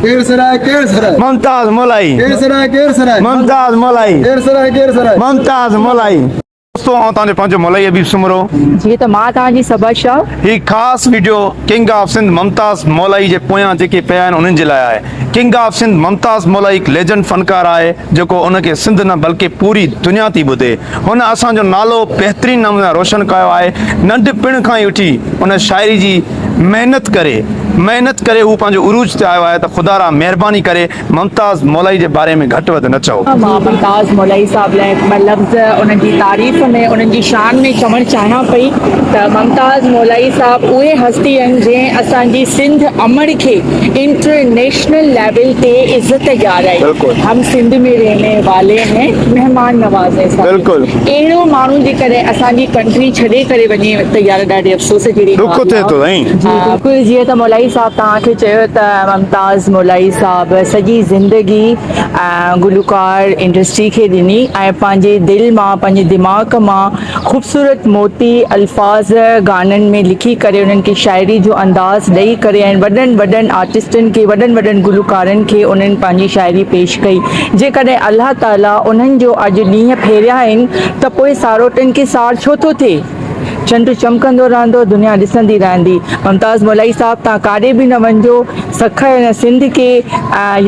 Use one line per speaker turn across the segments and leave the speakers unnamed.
ڪير سڏائي ڪير سڏائي.
ممتاز مولائي.
ڪير سڏائي ڪير سڏائي.
ممتاز مولائي.
ڪير سڏائي ڪير سڏائي.
ممتاز مولائي. دوستو آئون توهان جو پنهنجو مولائي حبيب سومرو.
جيئن ته مان توهان جي صبا شاهه.
هي خاص video king of Sindh Mumtaz Molai جي پويان جيڪي پيا آهن انهن جي لاء آهي. ڪنگ آف سنڌ ممتاز مولائي هڪ ليجنڊ فنڪار آهي جيڪو ان کي سنڌ نه بلڪه پوري دنيا ٿي ٻڌي. هن اسان جو نالو بهترين نموني سان روشن ڪيو آهي. ننڍپڻ کان ئي وٺي ان شاعري جي محنت ڪري محنت ڪري هو پنهنجو عروج تي آيو آهي ته خدارا مهرباني ڪري ممتاز مولائي جي باري ۾ گهٽ وڌ نه چئو.
مان ممتاز مولائي صاحب لاء ٻه لفظ انهن جي تعريف ۾ انهن جي شان ۾ چوڻ چاهيان پئي ته ممتاز مولائي صاحب اهي هستي آهن جنهن اسان جي سنڌ امڙ کي انٽرنيشنل ليول تي عزت ڏيارائي هم سنڌ ۾ رهني والي هين مهمان نواز هين صاحب اهڙو ماڻهو جيڪڏهن اسان جي ڪنٽري ڇڏي ڪري وڃي ته يار ڏاڍي افسوس جهڙي
ڏک ٿئي ٿو سائين.
جي بلڪل جيئن ته مولائي صاحب توهان کي چيو ته ممتاز مولائي صاحب سڄي زندگي گلوڪار انڊسٽري کي ڏني ۽ پنهنجي دل مان پنهنجي دماغ مان خوبصورت موتي الفاظ گانن ۾ لکي ڪري انهن کي شاعري جو انداز ڏئي ڪري ۽ وڏن وڏن آرٽسٽن کي وڏن وڏن گلوڪارن کي انهن پنهنجي شاعري پيش ڪئي جيڪڏهن الله تعالي انهن جو اڄ ڏينهن ڦيريا آهن ته پوء ساروٽن کي ساڙ ڇو ٿو ٿئي؟ چنڊ چمڪندو رهندو دنيا ڏسندي رهندي. ممتاز مولائي صاحب تان ڪاڏي به نه وڃجو سکر ۽ سنڌ کي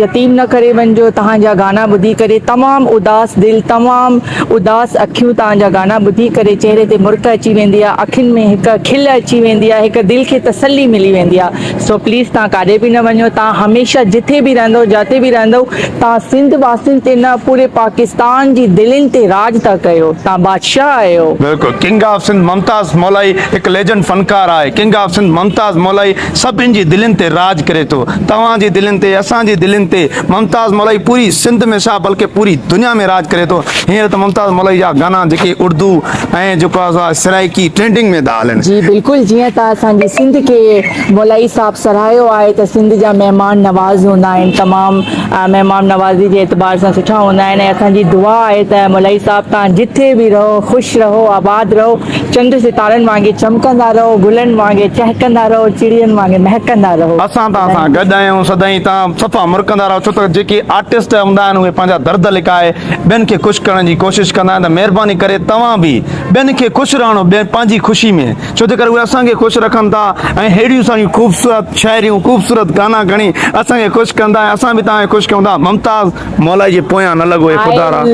يتيم نه ڪري وڃجو تهان جا گانا ٻڌي ڪري تمام اداس دل تمام اداس اکيون تهان جا گانا ٻڌي ڪري چهري تي مرڪ اچي ويندي آ اکين ۾ هڪ کل اچي ويندي آ هڪ دل کي تسلي ملي ويندي آ سو پليز تان ڪاڏي به نه وڃو تان هميشه جٿي به رهندو جاتي به رهندو تان سنڌ واسين تي نه پوري پاڪستان جي دلين تي راڄ ٿا ڪيو تان بادشاهه آهيو.
بلڪل ڪنگ آف سنڌ ممتاز مولائي هڪ ليجنڊ فنڪار آهي ڪنگ آف سنڌ ممتاز مولائي سڀن جي دلين تي راڄ ڪري ٿو توهان جي دلين تي اسان جي دلين تي ممتاز مولائي پوري سنڌ ۾ ڇا بلڪه پوري دنيا ۾ راڄ ڪري ٿو هينئر ته ممتاز مولائي جا گانا جيڪي اردو ۽ جيڪو آهي سرائيڪي ٽرينڊنگ ۾ ٿا هلن.
جي بلڪل جيئن ته اسان جي سنڌ کي مولائي صاحب سراهيو آهي ته سنڌ جا مهمان نواز هوندا آهن تمام مهمان نوازي جي اعتبار سان سٺا هوندا آهن ۽ اسان جي دعا آهي ته مولائي صاحب توهان جٿي به رهو خوش رهو آباد رهو چنڊ ستارن وانگي چمڪندا رهو گلن وانگي چهڪندا رهو چڙين وانگي مهڪندا رهو.
اسان توهان سان گڏ آهيون سدائين توهان صفا مرڪندا رهو ڇو ته جيڪي آرٽسٽ هوندا آهن اهي پنهنجا درد لڪائي ٻين کي خوش ڪرڻ جي ڪوشش ڪندا آهن ته مهرباني ڪري توهان به ٻين کي خوش رهڻو ٻين پنهنجي خوشي ۾ ڇو جي ڪري اهي اسان کي خوش رکن ٿا ۽ ههڙيون ساريون خوبصورت شاعريون خوبصورت گانا کڻي اسان کي خوش ڪندا ۽ اسان به توهان کي خوش ڪيون ٿا ممتاز مولائي جي پويان نه لڳو اي خدا را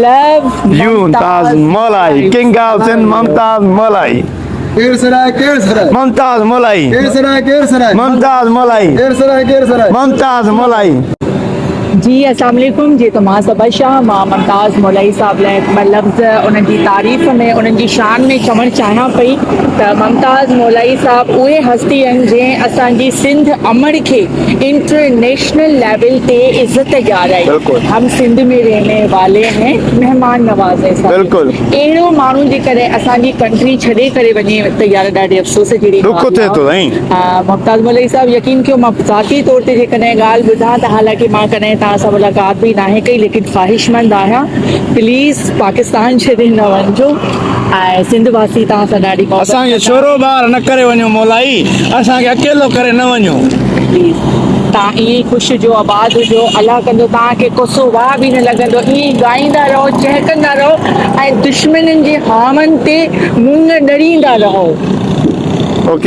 you Mumtaz Molai king of Sindh Mumtaz Molai.
ڪير سڏائي ڪير سڏائي.
ممتاز مولائي.
ڪير سڏائي ڪير سڏائي.
ممتاز مولائي.
ڪير سڏائي ڪير سڏائي.
ممتاز مولائي.
جي اسلام عليڪم جي ته مان صبا شاهه مان ممتاز مولائي صاحب لاء ٻه لفظ انهن جي تعريف ۾ انهن جي شان ۾ چوڻ چاهيان پئي ته ممتاز مولائي صاحب اهي هستي آهن جنهن اسان جي سنڌ امڙ کي انٽرنيشنل ليول تي عزت ڏيارائي هم سنڌ ۾ رهني والي هين مهمان نواز هين صاحب اهڙو ماڻهو جيڪڏهن اسان جي ڪنٽري ڇڏي ڪري وڃي ته يار ڏاڍي افسوس جهڙي
ڏک ٿئي ٿو سائين.
ممتاز مولائي صاحب يقين ڪيو مان ذاتي طور تي جيڪڏهن ڳالهه ٻڌان ته حالانڪه مان ڪڏهن توهان سان ملاقات به ناهي ڪئي ليڪن خواهشمند آهيان پليز پاڪستان ڇڏي نه وڃجو ۽ سنڌ واسي توهان سان ڏاڍي محبت
اسان کي ڇورو ٻار نه ڪري وڃو مولائي اسان کي اڪيلو ڪري نه وڃو.
پليز توهان ائين ئي خوش هجو آباد هجو الله ڪندو توهان کي ڪو سو واهه به نه لڳندو ائين ئي ڳائيندا رهو چهڪندا رهو ۽ دشمنن جي هانون تي مڱ ڏريندا رهو.
اوڪي.